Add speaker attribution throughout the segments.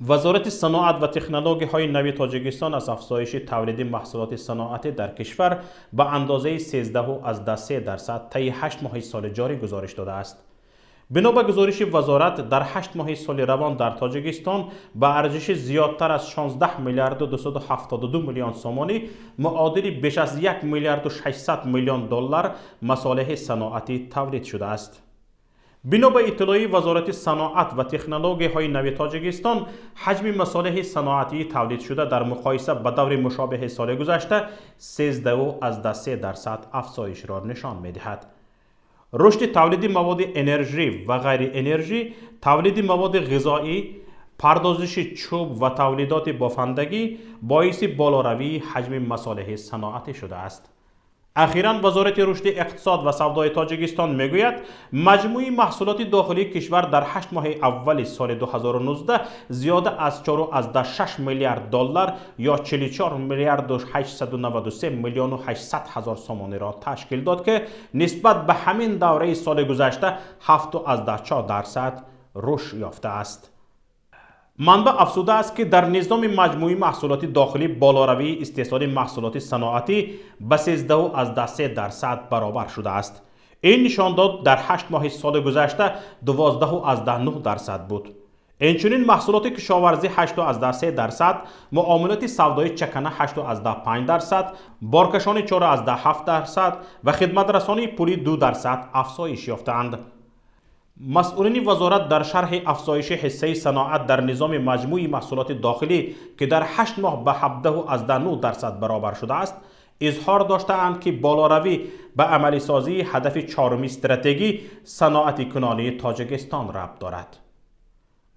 Speaker 1: Вазорати саноат ва технологияҳои нави Тоҷикистон аз афзоиши тавлиди маҳсулоти саноатӣ дар кишвар ба андозаи 13,3% таи 8 моҳи соли ҷорӣ гузориш додааст. Бино ба гузориши вазорат, дар 8 моҳи соли равон дар Тоҷикистон ба арзиши зиёдтар аз 16 миллиарду 272 миллион сомонӣ, муодили беш аз 1 миллиарду 600 миллион доллар, масолеҳи саноатӣ тавлид шудааст. Бино ба иттилои Вазорати саноат ва технологияҳои нави Тоҷикистон, ҳаҷми масолеҳи саноатии тавлидшуда дар муқоиса ба даври мушобиҳи соли гузашта 13,3% афзоишро нишон медиҳад. Рушди тавлиди маводи энержӣ ва ғайриэнержӣ, тавлиди маводи ғизоӣ, пардозиши чӯб ва тавлидоти бофандагӣ боиси болоравии ҳаҷми масолеҳи саноатӣ шудааст. Ахиран Вазорати рушди иқтисод ва савдои Тоҷикистон мегӯяд, маҷмӯи маҳсулоти дохилии кишвар дар 8 моҳи аввали соли 2019 зиёда аз 4,6 миллиард доллар ё 44 миллиарду 893 миллиону 800 ҳазор сомониро ташкил дод, ки нисбат ба ҳамин давраи соли гузашта 7,4% рушд ёфтааст. Манбаъ афзудааст, ки дар низоми маҷмӯи маҳсулоти дохилӣ болоравии истеҳсоли маҳсулоти саноатӣ ба 13,3% баробар шудааст. Ин нишондод дар 8 моҳи соли гузашта 12,9% буд. Инчунин маҳсулоти кишоварзӣ 8,3%, муомилоти савдои чакана 8,5%, боркашонӣ 4,7% ва хидматрасонии пулӣ 2% афзоиш ёфтаанд. Масъулини вазорат дар шарҳи афзоиши ҳиссаи саноат дар низоми маҷмӯи маҳсулоти дохилӣ, ки дар 8 моҳ ба 17,9% баробар шудааст, изҳор доштаанд, ки болоравӣ ба амалисозии ҳадафи чоруми стратегӣ саноатикунонии Тоҷикистон рабт дорад.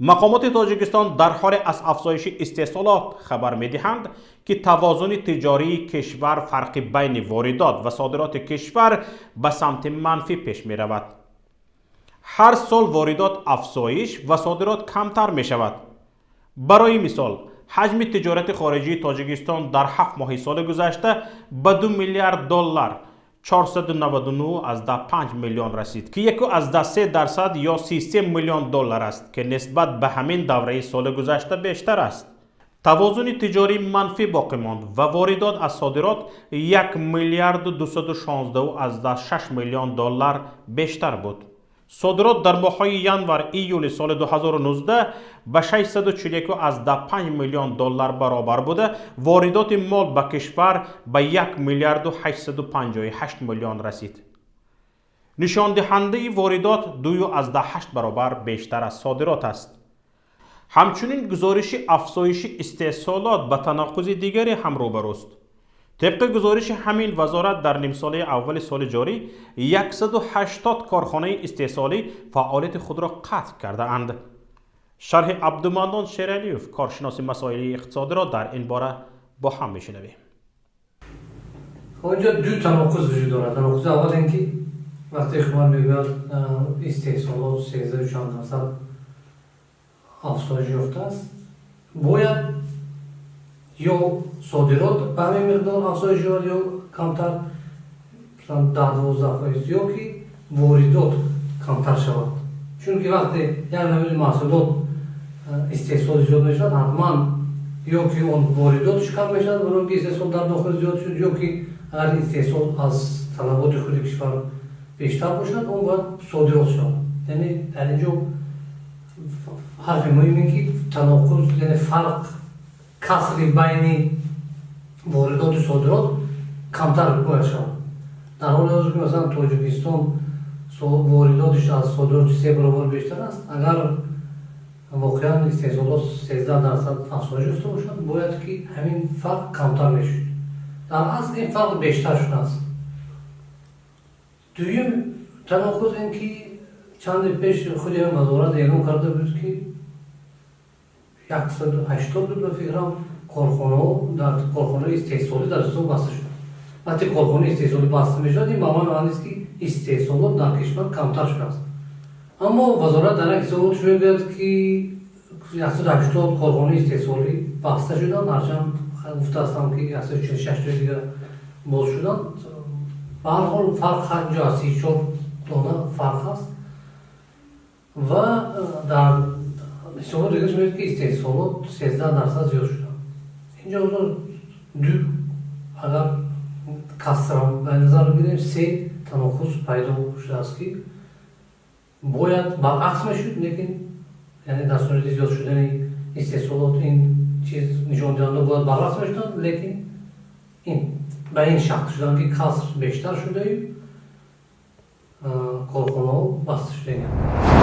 Speaker 1: Мақомоти Тоҷикистон дар ҳоле аз афзоиши истеҳсолот хабар медиҳанд, ки тавозуни тиҷории кишвар, фарқи байни воридот ва содироти кишвар, ба самти манфӣ пеш меравад. Ҳар сол воридот афзоиш ва содирот камтар мешавад. Барои мисол, ҳаҷми тиҷорати хориҷии Тоҷикистон дар 7 моҳи соли гузашта ба 2 миллиард доллар 499,5 миллион расид, ки 1,3% ё 33 миллион доллар аст, ки нисбат ба ҳамин давраи соли гузашта бештар аст. Тавозуни тиҷорӣ манфӣ боқӣ монд ва воридот аз содирот 1 миллиарду 216,6 миллион доллар бештар буд. Содирот дар моҳҳои январ июли соли 2019 ба 641,5 миллион доллар баробар буда, воридоти мол ба кишвар ба 1 миллиарду 858 миллион расид. Нишондиҳандаи воридот 2,8 баробар бештар аз содирот аст. Ҳамчунин гузориши афзоиши истеҳсолот ба танаққузи дигаре ҳам рӯбарӯст. Тибқи гузориши ҳамин вазорат, дар нимсолаи аввали соли ҷорӣ 180 корхонаи истеҳсолӣ фаъолияти худро қатъ кардаанд. Шарҳи Абдуманнон Шералиев, коршиноси масоили иқтисодиро дар ин бора бо ҳам мешунавем.
Speaker 2: Онҷо ду таноқуз вуҷуд дорад. Таноқузи аввал ин ки вақте ҳукумат мегӯяд, истеҳсолот 13 чанд дарсад афзоиш ёфтааст, бояд ё содирот ба ҳамин миқдор афзоиш ёбад ё камтар, масалан 10-12%, ё ки воридот камтар шавад. Чунки вақте як намуди маҳсулот истеҳсол зиёд мешавад, ҳатман ё ки он воридотш кам мешавад, барои ки истеҳсол дар дохил зиёд шуд, ё ки агар истеҳсол аз талаботи худи кишвар бештар бошад, он бояд содирот шавад. Яъне дар ин ҷо ҳарфи муҳим ин ки таноқуз, яъне фарқ, касри байни воридоту содирот камтар бояд шавад. Дар ҳоли ҳозир ки масалан Тоҷикистон воридотиш аз содироти се баробар бештар аст, агар воқеан истеҳсолот 13% афзоиш ёфта бошад, бояд ки ҳамин фарқ камтар мешуд. Дар асл ин фарқ бештар шудааст. Дуюм таноқуз ин ки чанде пеш худи ҳамин вазорат эълон карда буд, ки 180 буд, ба фикрам, корхонаҳо дар корхонаи истеҳсолӣ дар Тоҷикистон баста шуданд. Вақте корхонаи истеҳсолӣ баста мешавад, ин ба маъно аст, ки истеҳсолот дар кишвар камтар шудааст. Аммо вазорат дар як ҳисоботш мегӯяд, ки 180 корхонаи истеҳсолӣ баста шуданд, ҳарчанд гуфтаастам, ки 146 тои дигар боз шуданд. Ба ҳар ҳол фарқ инҷо аз 34 дона фарқ аст. Ва дар Ҳисобот дигараш мегӯяд, ки истеҳсолот 13% зиёд шуданд. Инҷо ду, агар касрам ба назар бигирем, се танаққуз пайдо шудааст, ки бояд баръакс мешуд, лекин, яъне, дар сурати зиёд шудани истеҳсолот ин чиз нишондиҳанда бояд баръакс мешуданд, лекин ин ба ин шакл шуданд, ки каср бештар шудаю корхонаҳо баста шудагианд.